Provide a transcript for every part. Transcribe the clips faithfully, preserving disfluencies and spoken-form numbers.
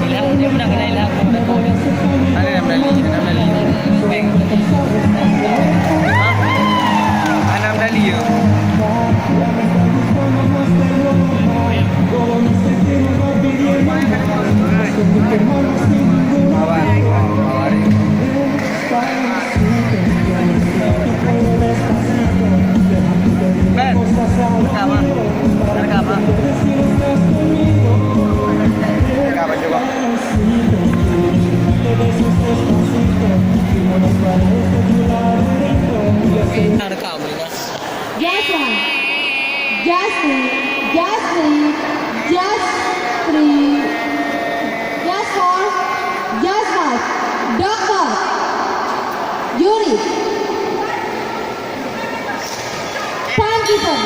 Ilham, dia pernah kena Ilham. Ada Ilham Dali, Ilham Dali. Peng. Ilham Dali, ya. Ben, rekam, ah. Rekam, ah. Rekam, coba. Rekam, Lina. Just one. Just three. Just three. Just three. Just four. Just five. Doctor. Yuri. Time given.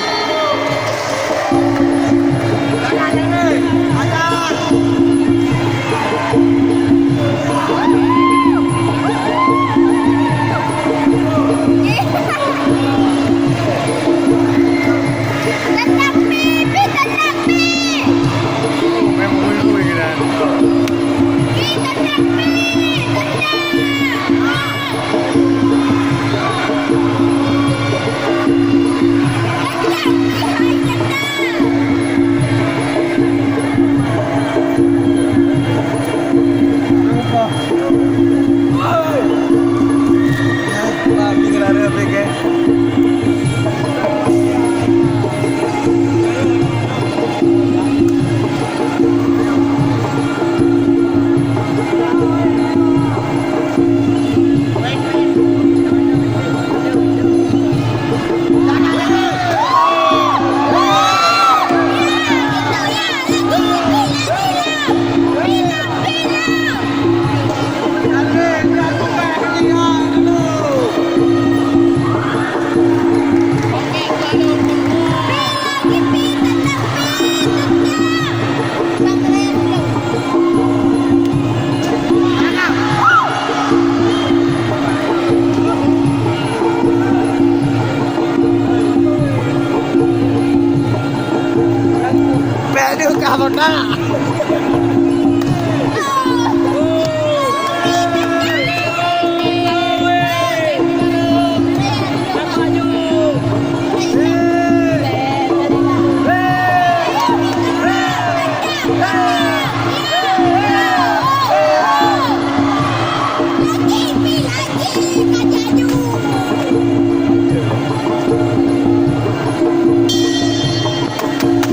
Pek deuh ka botak.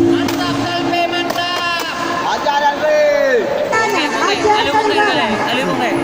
Mantap, Salpe, mantap. Ajar, Salpe. Lalu bukan, lalu bukan.